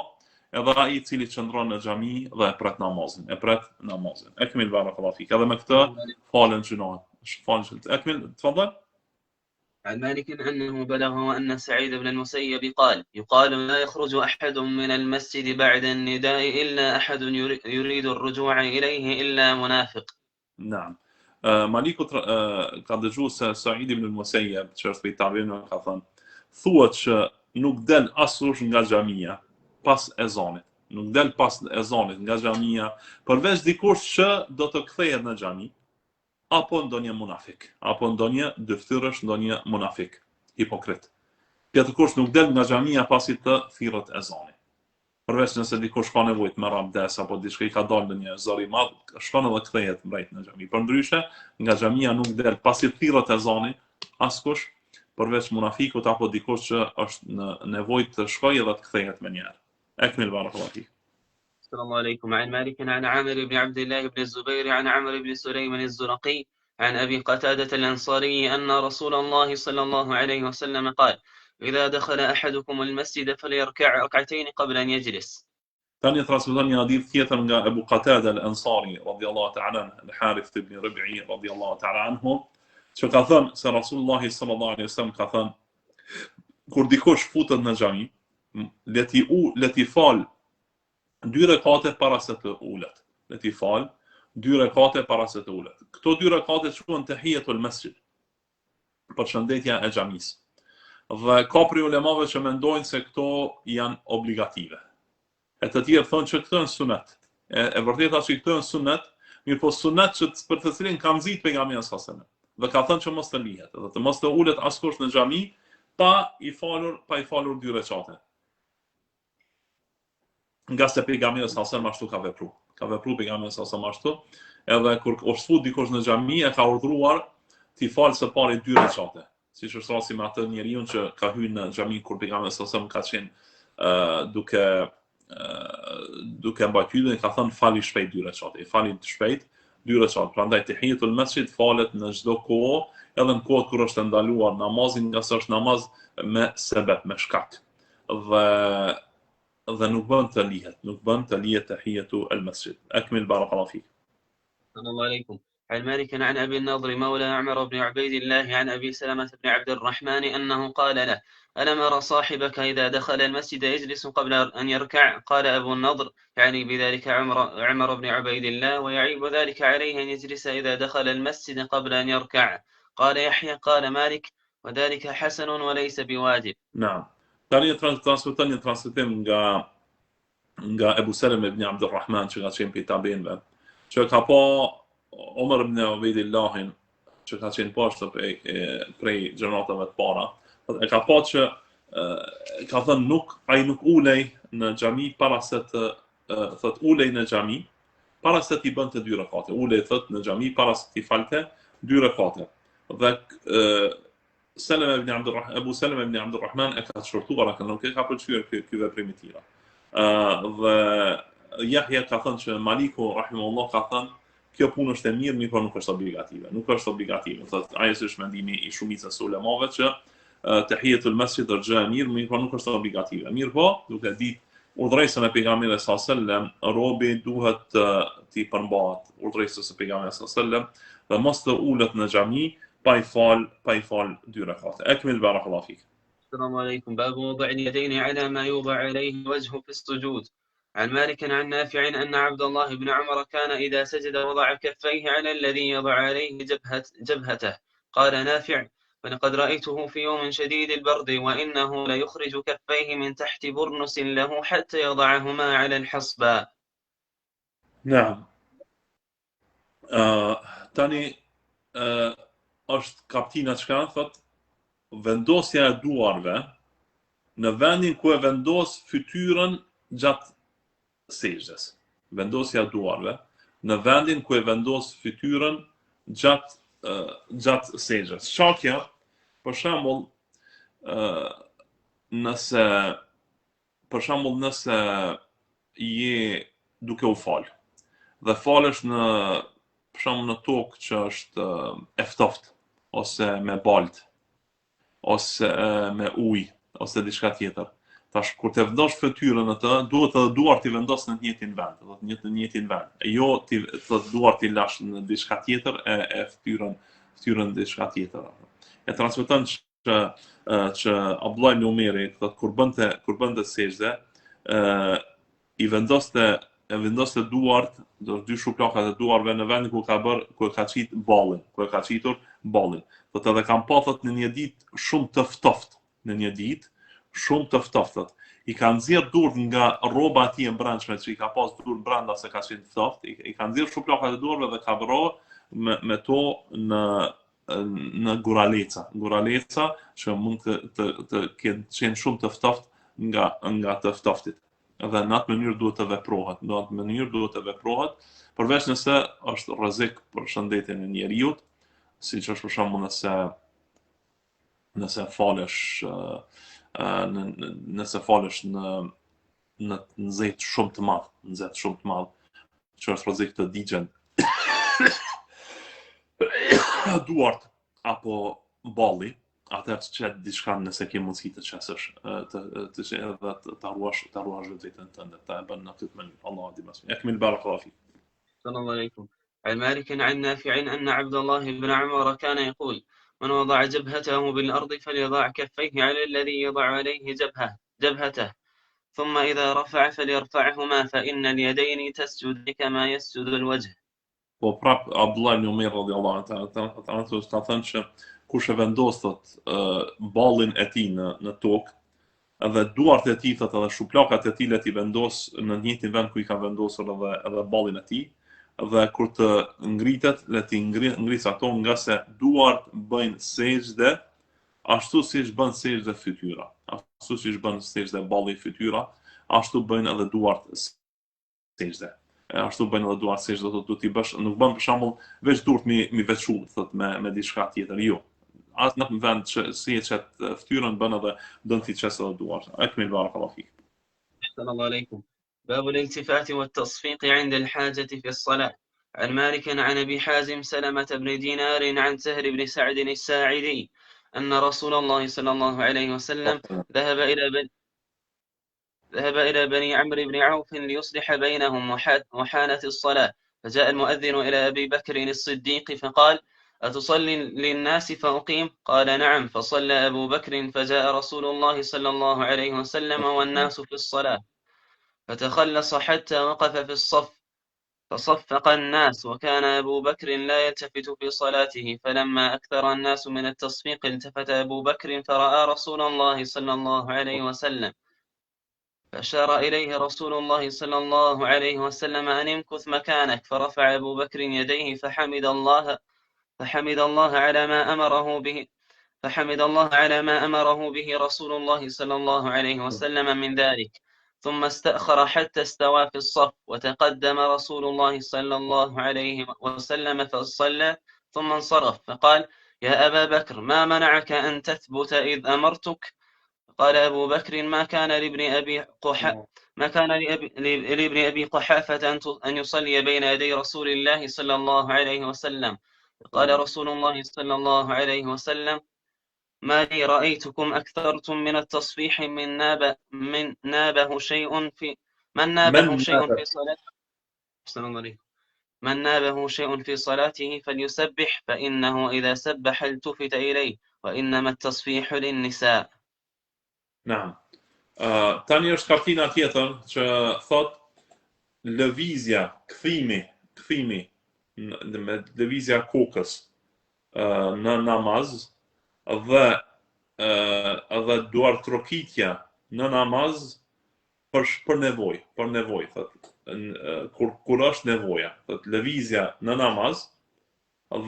edhe ai i cili qëndron në xhami dhe e pret namazin, e pret namazin. Ekmil barakallahu fik. Edhe me këtë falen gjynahet. Falen gjynahet. Ekmil, tfadhal. عن مالك أنه بلغه أن سعيد بن المسيب قال يقال لا يخرج أحد من المسجد بعد النداء إلا أحد يريد الرجوع إليه إلا منافق نعم Maliku ka dëgju se Said ibn al-Musayyab, që është prej tabiinëve, ka thënë, thuhet që nuk del askush nga xhamia pas ezanit. Nuk del pas ezanit nga xhamia, përveç dikush që do të kthehet në xhami, apo ndonjë munafik, apo ndonjë dyftyrësh, ndonjë munafik, hipokrit. Tjetërkush nuk del nga xhamia pasi të thirret ezani. Përveç nëse dikush ka nevojë të merr abdes apo diçka i ka dalë ndonjë zor i madh, shkon edhe kthehet mbrejt në xhami. Përndryshe, nga xhamia nuk del pasi thirret ezani askush përveç munafikut apo dikush që është në nevojë të shkojë dhe të kthehet menjëherë. Ekmil barakallahu fik. السلام عليكم عن مالك عن عامر بن عبد الله بن الزبير عن عمرو بن سليم الزرقي عن أبي قتادة الأنصاري أن رسول الله صلى الله عليه وسلم قال إذا دخل أحدكم المسجد فليركع ركعتين قبل أن يجلس Tani transmeton një hadith tjetër nga Ebu Qatada al-Ansari radhiyallahu ta'ala anhu, al-Harith ibn Rib'i radhiyallahu ta'ala anhu, që ka thënë se Rasulullah sallallahu alaihi wasallam ka thënë kur dikush futet në xhami, le t'i u le t'i fal dy rekate para se të ulet. Le t'i fal dy rekate para se të ulet. Këto dy rekate quhen tehijetul mesxhid, përshëndetja e xhamisë. Dhe ka prej ulemave që mendojnë se këto janë obligative. E të tjerë thonë që këto janë sunet. E, e vërteta që këto janë sunet, mirëpo sunet që për të cilin ka nxit pejgamberi sallallahu alajhi wasallam. Dhe ka thënë që mos të lihet, dhe të mos të ulet askush në xhami pa i falur, pa i falur dy rekate. Ngase pejgamberi sallallahu alajhi wasallam ashtu ka vepru. Ka vepru pejgamberi sallallahu alajhi wasallam ashtu, edhe kur është fut dikush në xhami e ka urdhëruar t'i falë së pari dy rekate. Siç është rasti me atë njeriun që ka hyrë në xhami kur pejgamberi sallallahu alajhi wasallam ka qenë uh, duke uh, duke mbajt hutben, ka thënë fali shpejt dy rekate. I fali shpejt dy rekate. Prandaj tehijetul mesxhid falet në çdo kohë, edhe në kohët kur është ndaluar namazi, ngase është namaz me sebep, me shkak. Dhe dhe nuk bën të lihet, nuk bën të lihet tehijetu el mesxhid. Ekmil barakallahu fik. Selam aleikum. عن مالك عن أبي النضر مولى عمر بن عبيد الله عن أبي سلمة بن عبد الرحمن أنه قال له ألم أرى صاحبك إذا دخل المسجد يجلس قبل أن يركع قال أبو النضر يعني بذلك عمر, عمر بن عبيد الله ويعيب ذلك عليه أن يجلس إذا دخل المسجد قبل أن يركع قال يحيى قال مالك وذلك حسن وليس بواجب نعم Tani transmeton një transmetim nga nga Ebu Seleme ibn Abdurrahman që ka qenë prej tabiinëve, që ka pa Omer ibn Ubejdillahin, që ka qenë po ashtu prej, prej gjeneratave të para, e ka pa që e, ka thënë nuk, ai nuk ulej në xhami para se të thot ulej në xhami para se t'i bënte dy rekate. Ulej thot në xhami para se t'i falte dy rekate. Dhe e, Seleme ibn Abdurrahman, Ebu Seleme ibn Abdurrahman e ka qortuar atë, nuk e ka pëlqyer ky ky veprim i tij. Ë dhe Jahja ka thënë që Maliku rahimahullah ka thënë kjo punë është e mirë, mirëpo nuk është obligative. Nuk është obligative. Thotë, ai është mendimi i shumicës së ulemave që tehijetul mesxhid është gjë e mirë, mirëpo nuk është obligative. Mirëpo, duke ditë urdhëresën e pejgamberit sa selam, robi duhet të t'i përmbahet urdhëresës së pejgamberit sa selam dhe mos të ulet në xhami pa i fal, pa i fal dy rekate. Ekmil barakallahu fik. Assalamu alaikum. Babu wadi' al-yadayn ala ma yuda alayhi al-wajhu fi as-sujud. عن مالك عن نافع أن عبد الله بن عمر كان إذا سجد وضع كفيه على الذي يضع عليه جبهت جبهته قال نافع ولقد رأيته في يوم شديد البرد وإنه ليخرج كفيه من تحت برنس له حتى يضعهما على الحصبة نعم Uh, tani uh, është kaptina çka thot vendosja e duarve në vendin ku e vendos fytyrën gjatë sexhdes. Vendosja e duarve në vendin ku e vendos fytyrën gjatë uh, gjatë sexhdes. Çka kjo? Për shembull, uh, nëse për shembull nëse je duke u fal dhe falesh në për shembull në tokë që është e ftoftë ose me baltë ose me ujë ose diçka tjetër. Tash kur të vendosh fytyrën në të, duhet edhe duart t'i vendos në të njëjtin vend, do të në të njëjtin vend. E jo ti të duart t'i lash në diçka tjetër e e fytyrën fytyrën diçka tjetër. E transmeton që që Abdullah ibn Umeri thotë kur bënte kur bënte sexhde, ë i vendoste e vendoste duart, do dy shuplakat e duarve në vendin ku ka bër, ku e ka qit ballin, ku e ka qitur ballin. Thotë edhe kam pa thotë në një ditë shumë të ftoftë, në një ditë shumë të ftoftë. Thotë, i ka nxjerr duart nga rroba e tij e brendshme që i ka pas duart brenda se ka qenë ftohtë, i, i ka nxjerr shuplakat e duarve dhe ka vro me, me to në në guraleca, guraleca që mund të të të kenë qenë shumë të ftohtë nga nga të ftoftit. Dhe në atë mënyrë duhet të veprohet, në atë mënyrë duhet të veprohet, përveç nëse është rrezik për shëndetin e njeriut, siç është për shembull nëse nëse falesh në, nëse falesh në në të nxehtë shumë të madh, nxehtë shumë të madh, që është rrezik të digjen duart apo balli, atëherë të qet diçka nëse ke mundësi të qesësh, të të që edhe të ta ruash, ta ruash vetveten tënde, ta e bën në këtë mënyrë. Allahu di më së miri. Ekmil barakallahu fik. Selam aleikum. عن مالك عن نافع أن عبد الله بن عمر كان يقول من وضع جبهته بالأرض فليضع كفيه على الذي يضع عليه جبهه جبهته ثم إذا رفع فليرفعهما فإن اليدين تسجد كما يسجد الوجه Po prap Abdullah ibn Umar radiallahu anhu ta anhu ka thënë që kush e vendos thot ballin e tij në në tokë edhe duart e tij thot edhe shuplakat e tij le t'i vendos në të njëjtin vend ku i ka vendosur edhe edhe ballin e tij dhe kur të ngritet le t'i ngri, ngris ato ngase duart bëjnë sexhde Ashtu siç bën sexhde fytyra, ashtu siç bën sexhde balli fytyra, ashtu bëjnë edhe duart sexhde. E ashtu bëjnë edhe duart sexhde, do të t'i bësh, nuk bën për shembull veç duart mi mi veçu, thot me me diçka tjetër, jo. As në vend që si e qet fytyrën bën edhe don t'i qes edhe duart. Ekmil barakallahu fik. Ahsan alaikum. باب الالتفات والتصفيق عند الحاجة في الصلاة عن مالك عن أبي حازم سلمة بن دينار عن سهل بن سعد الساعدي أن رسول الله صلى الله عليه وسلم ذهب إلى بني ذهب إلى بني عمرو بن عوف ليصلح بينهم وحانت الصلاة فجاء المؤذن إلى أبي بكر الصديق فقال أتصلي للناس فأقيم قال نعم فصلى أبو بكر فجاء رسول الله صلى الله عليه وسلم والناس في الصلاة فتخلص حتى وقف في الصف فصفق الناس وكان أبو بكر لا يلتفت في صلاته فلما أكثر الناس من التصفيق التفت أبو بكر فرأى رسول الله صلى الله عليه وسلم فأشار إليه رسول الله صلى الله عليه وسلم أن امكث مكانك فرفع أبو بكر يديه فحمد الله فحمد الله على ما أمره به فحمد الله على ما أمره به رسول الله صلى الله عليه وسلم من ذلك ثم استأخر حتى استوى في الصف وتقدم رسول الله صلى الله عليه وسلم فصلى ثم انصرف فقال. يا أبا بكر ما منعك أن تثبت إذ أمرتك قال أبو بكر ما كان لابن أبي قح ما كان لأبي لابن أبي قحافة أن يصلي بين يدي رسول الله صلى الله عليه وسلم قال رسول الله صلى الله عليه وسلم ما لي رأيتكم أكثرتم من التصفيح من ناب من نابه شيء في من نابه من شيء نابه في صلاته السلام عليكم من نابه شيء في صلاته فليسبح فإنه إذا سبح التفت إليه وإنما التصفيح للنساء Naam. Uh, tani është kaptina tjetër që thot lëvizja, kthimi, kthimi në, me lëvizja e kokës uh, në namaz dhe uh, dhe duartrokitja në namaz për për nevojë, për nevojë thot kur kur është nevoja, thot lëvizja në namaz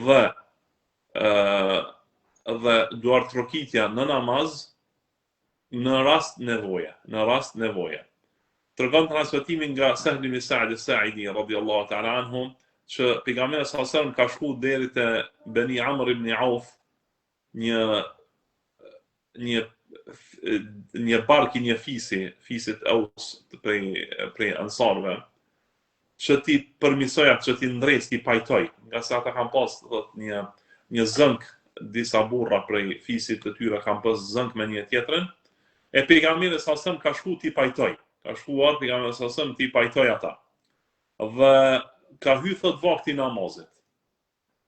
dhe ë dhe duartrokitja në namaz në rast nevoje, në rast nevoje. Tregon transmetimi nga Sehl ibn Sa'd al-Sa'idi radhiyallahu ta'ala anhu që pejgamberi sallallahu alajhi wasallam ka shku deri te Beni Amr ibn Auf, një një një bark i një fisi, fisit Aus prej prej ansarëve, që t'i përmisoj atë që t'i ndres, t'i pajtoj, ngase ata kanë pas thot një një zënk disa burra prej fisit të tyre kanë pas zënk me një tjetrin, e pejgamberi sallallahu alajhi wasallam ka shku t'i pajtoj, ka shkuar pejgamberi sallallahu alajhi wasallam t'i pajtoj ata. Dhe ka hy thot vakti namazit.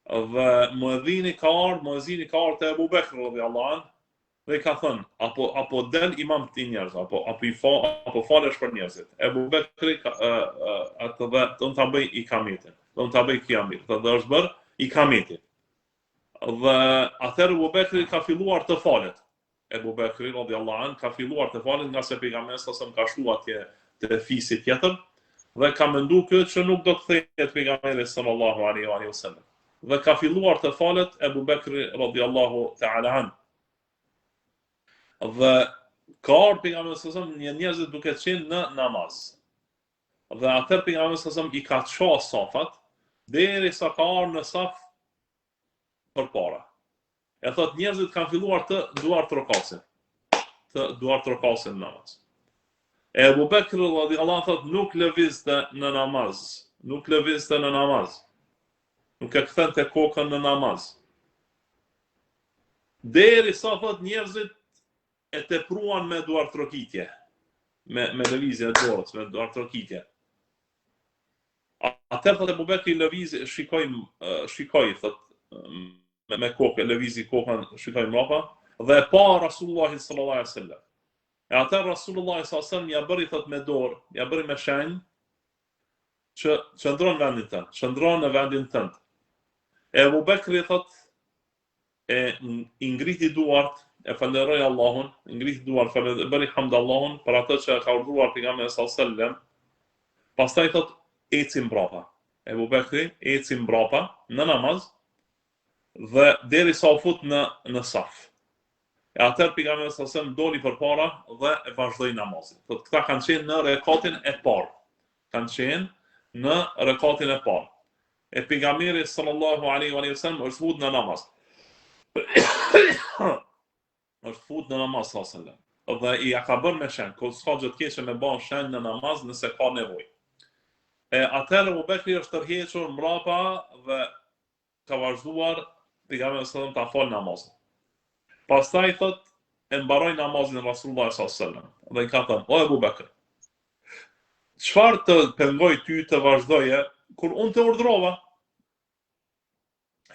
Dhe muedhini ka ardhur, muezini ka ardhur te Ebu Bekr radhiyallahu anhu dhe i ka thënë, apo apo del imam ti njerëz, apo apo i fa, apo falesh për njerëzit. Ebu Bekri ka ë, ë, atë dhe do ta bëj ikametin, do ta bëj kiamet, dhe, dhe është bër ikameti. Dhe atëherë Ebu Bekri ka filluar të falet. Ebu Bekri radiallahu anh ka filluar të falet ngase pejgamberi sallallahu alajhi wasallam ka shku atje te fisi tjetër dhe ka mendu ky që nuk do të kthehet pejgamberi sallallahu alaihi wasallam. Dhe ka filluar të falet Ebu Bekri radiallahu ta'ala anh. Dhe ka ardhur pejgamberi sallallahu alajhi wasallam një njerëzit duke qenë në namaz. Dhe atëherë pejgamberi sallallahu alajhi wasallam i ka ça safat derisa ka ardhur në saf përpara. E thot njerëzit kanë filluar të duartrokasin. Të duartrokasin në namaz. E Ebu Bekr radiallahu anh thot nuk lëvizte në namaz, nuk lëvizte në namaz. Nuk e kthente kokën në namaz. Derisa thot njerëzit e tepruan me duartrokitje, me me lëvizje e dorës, me duartrokitje. Atëherë thotë Ebu Bekri lëvizi, shikoi, shikoi thot me, me kokë, lëvizi kokën, shikoi mbrapa dhe e pa Rasulullahi sallallahu alaihi wasallam. E atëherë Rasulullahi sallallahu alaihi wasallam ja bëri thot me dorë, ja bëri me shenjë që qëndro në vendin tënd, qëndro në vendin tënd. E Ebu Bekri thot e i ngriti duart, e falënderoi Allahun, i ngriti duart, falënderoi, bëri hamd Allahun për atë që e ka urdhëruar pejgamberi sallallahu alajhi wasallam. Pastaj thot eci mbrapa. Ebu Bekri eci mbrapa në namaz dhe derisa u fut në në saf. E atëherë pejgamberi sallallahu alajhi wasallam doli përpara dhe e vazhdoi namazin. Thot këta kanë qenë në rekatin e parë. Kanë qenë në rekatin e parë. E pejgamberi sallallahu alaihi wa sallam është fut në namaz. është fut në namaz sallallahu alaihi wasallam. Dhe i ja ka bërë me shenjë, ko s'ka gjë të keqe me bën shenjë në namaz nëse ka nevojë. E atëherë Ebu Bekri është tërhequr mbrapa dhe ka vazhduar pejgamberi sallallahu alaihi wasallam ta fal namazin. Pastaj thot e mbaroi namazin Rasulullah sallallahu alaihi wasallam dhe i ka thënë: "O Ebu Bekr, Çfarë të pengoi ty të vazhdoje kur unë të urdhërova?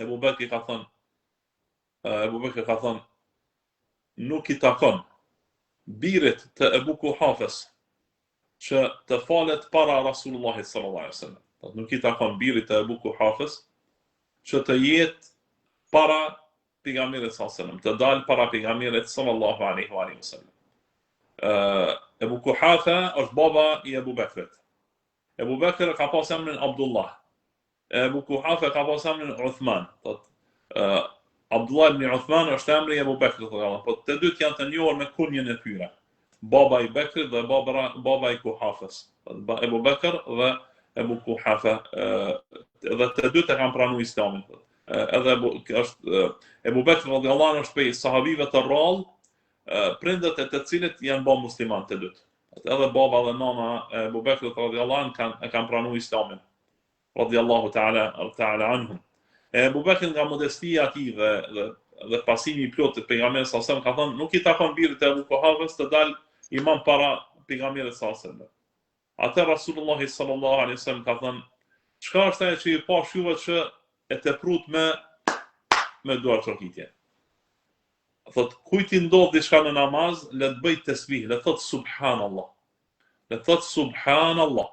Ebu Bekri ka thënë, Ebu Bekri ka thënë, nuk i takon birit të Ebu Kuhafes që të falet para Rasulullahit sallallahu alaihi wasallam. Do nuk i takon birit të Ebu Kuhafes që të jetë para pejgamberit sallallahu alaihi wasallam, të dalë para pejgamberit sallallahu alaihi wasallam. Ebu Kuhafe është baba i Ebu Bekrit. Ebu Bekr ka pas emrin Abdullah. Ebu Kuhafe ka pas emrin Uthman. Thot, uh, Abdullah ibn Uthman është emri i Ebu Bekrit, thotë, po të dytë janë të njohur me kunjen e tyre. Baba i Bekrit dhe baba, baba i Kuhafes. Thot, Ebu Bekr dhe Ebu Kuhafe dhe të dytë e kanë pranu Islamin. Thot. Edhe është Ebu Bekr radiallahu anhu është prej sahabive të rrallë, prindët e të cilit janë bë musliman të dytë. Edhe baba dhe nana e Ebu Bekrit radiallahu anhu kanë e kanë pranuar Islamin. Radiallahu ta'ala ta'ala anhum. E Ebu Bekri nga modestia e tij dhe dhe dhe pasimi i plotë të pejgamberit sallallahu alajhi wasallam ka thënë nuk i takon birit të Ebu Kuhafës të dal imam para pejgamberit sallallahu alajhi wasallam. Atëherë Rasulullahi sallallahu alaihi wasallam ka thënë, çka është ajo që ju pash juve që e teprut me me duartrokitje. Thot, kujt i ndodh diçka në namaz, le të bëj tesbih, le të thot subhanallah. Le të thot subhanallah.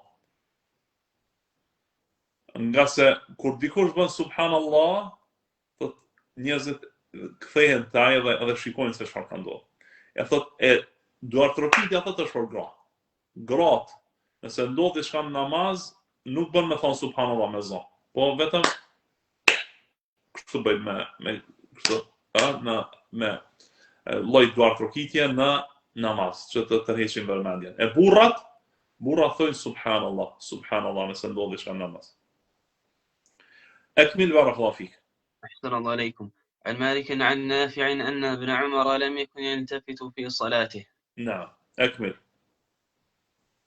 Ngase kur dikush bën subhanallah, thot njerëzit kthehen te ai dhe edhe shikojnë se çfarë ka ndodhur. E thot e duartrokitja thot është për gra. Gratë, nëse ndodh diçka në namaz, nuk bën me thon subhanallah me zë. Po vetëm kështu bëjnë me me kështu, ë në me lloj duartrokitje në namaz që të tërheqin vëmendjen. E burrat, burrat thonë subhanallah, subhanallah nëse ndodh diçka në namaz. أكمل بارك الله فيك أحسن الله إليكم عن مالك عن نافع أن ابن عمر لم يكن يلتفت في صلاته نعم أكمل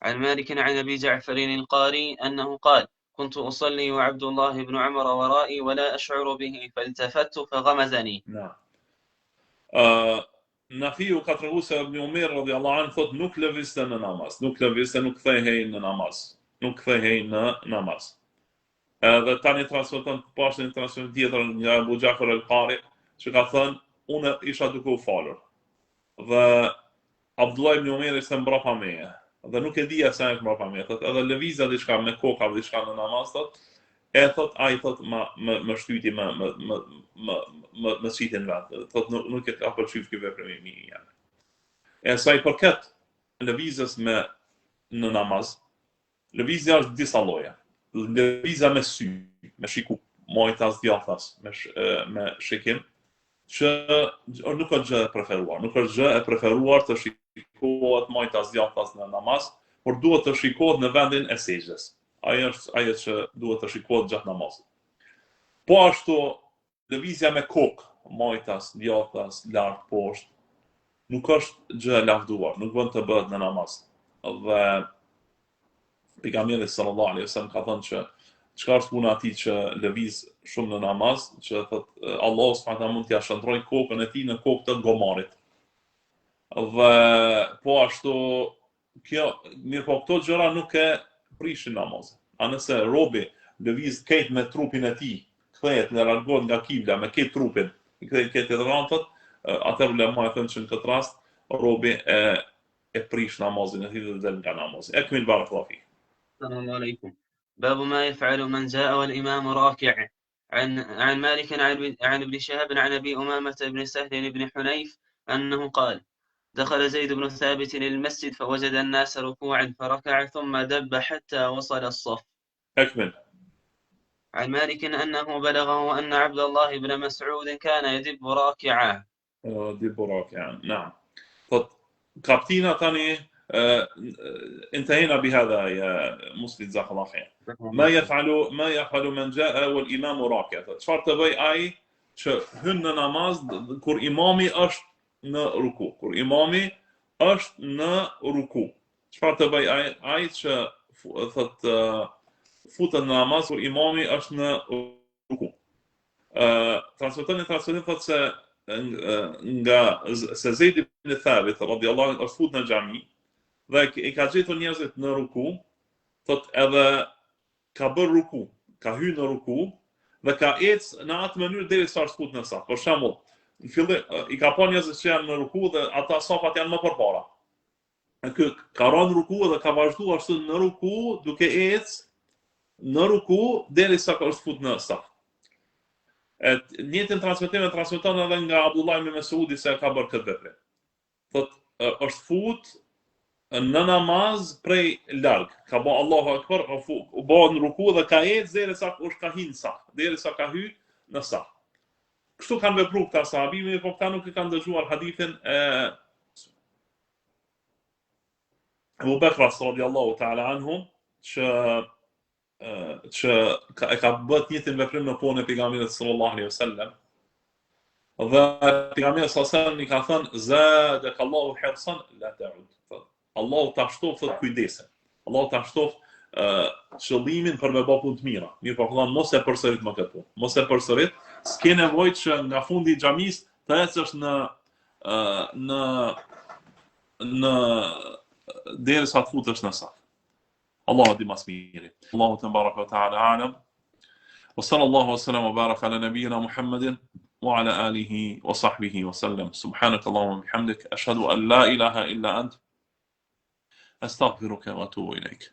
عن مالك عن أبي جعفر القاري أنه قال كنت أصلي وعبد الله بن عمر ورائي ولا أشعر به فالتفت فغمزني نعم آه Nafiu ka tregu se Ibn Umeri radiallahu anhu thot nuk lëvizte në namaz, nuk lëvizte, nuk kthehej në namaz, nuk kthehej në namaz. Edhe tani transmeton po ashtu një transmetim tjetër nga Abu Ja'far al-Qari, që ka thënë unë isha duke u falur. Dhe Abdullah ibn Umeri ishte mbrapa meje. Dhe nuk e dija se është mbrapa meje, thot edhe lëviza diçka me kokë apo diçka në namaz thot, e thot ai thot më më më shtyti më më më më më më qiti në vend. Thot nuk nuk e ka pëlqyer ky veprim i mi jam. E sa i përket lëvizjes me në namaz, Lëvizja është disa lloje. Lëvizja me sy, me shiku, majtas djathtas, me sh, me shikim, që nuk është gjë e preferuar. Nuk është gjë e preferuar të shikohet majtas djathtas në namaz, por duhet të shikohet në vendin e sexhdes. Ajo është ajo që duhet të shikohet gjatë namazit. Po ashtu Lëvizja me kokë, majtas, djathtas, lart, poshtë, nuk është gjë e lavduar, nuk bën të bëhet në namaz. Dhe pejgamberi sallallahu alaihi wasallam ka thënë që çka është puna atij që lëviz shumë në namaz, që thot Allahu subhanahu taala mund t'ia shndërrojë kokën e tij në kokë të gomarit. Dhe po ashtu Kjo, mirëpo këto gjëra nuk e prishin namazin. A nëse robi lëviz krejt me trupin e tij, kthehet dhe largohet nga kibla me krejt trupin, i kthehet krejt tjetër anë, thot, atëherë ulemait thonë që në këtë rast robi e e prish namazin e tij dhe del nga namazi. Ekmil barakallahu fik. Selam aleikum. Babu ma yef'alu men ja'a wal imam raki' عن عن مالك عن عن ابن شهاب عن ابي امامه بن سهل بن حنيف انه قال: دخل زيد بن ثابت المسجد فوجد الناس ركوعا فركع ثم دب حتى وصل الصف. أكمل. عن مالك أنه بلغه أن عبد الله بن مسعود كان يدب راكعا. يدب راكعا نعم. طب kaptina tani انتهينا بهذا يا مسلم جزاك الله خير ما يفعل ما يفعل من جاء والامام راكع çfarë të bëj ai që hyn në namaz kur imami është në ruku kur imami është në ruku çfarë të bëj ai ai që thot futet në namaz kur imami është në ruku Ë transmeton një transmetim thotë se nga se Zeid ibn Thabit radiallahu anhu është fut në xhami dhe i ka gjetur njerëzit në ruku, thot edhe ka bërë ruku, ka hyrë në ruku dhe ka ecë në atë mënyrë derisa është fut në saf. Për shembull, në fillim i ka pa njerëzit që janë në ruku dhe ata safat janë më përpara. E ky ka rënë ruku dhe ka vazhduar ashtu në ruku duke ecë në ruku derisa ka është fut në saf. E njëjtin transmetim e transmeton edhe nga Abdullah ibn Mesudi se e ka bërë këtë veprim. Thot është fut në namaz prej larg. Ka bë Allahu Akbar, u bë në ruku dhe ka ecë derisa është ka hi në saf, derisa ka hy në saf. Kështu kanë vepruar këta sahabi, mirëpo këta nuk e kanë dëgjuar hadithin e Ebu Bekras radiallahu ta'ala anhu që që ka, e ka bërë të njëjtin veprim në kohën e pejgamberit sallallahu alaihi wasallam. Dhe pejgamberi sallallahu alaihi wasallam i ka thënë zadaka Allahu hirsan la ta'ud. Allahu ta shtoftë thot kujdesin. Allahu ta shtoftë qëllimin për me bë punë të mira. Mirëpo ka thënë mos e përsërit më këtë punë. Mos e përsërit, s'ke nevojë që nga fundi i xhamisë të ecësh në në në derisa të futesh në saf. Allahu di ma s'miri. Allahu tebareke ve teala alem. Wa sallallahu wa sallam wa baraka ala nabiyina Muhammedin wa ala alihi wa sahbihi wa sallam. Subhanak Allahumma bihamdik ashhadu an la ilaha illa ant astaghfiruka wa atubu ilaik.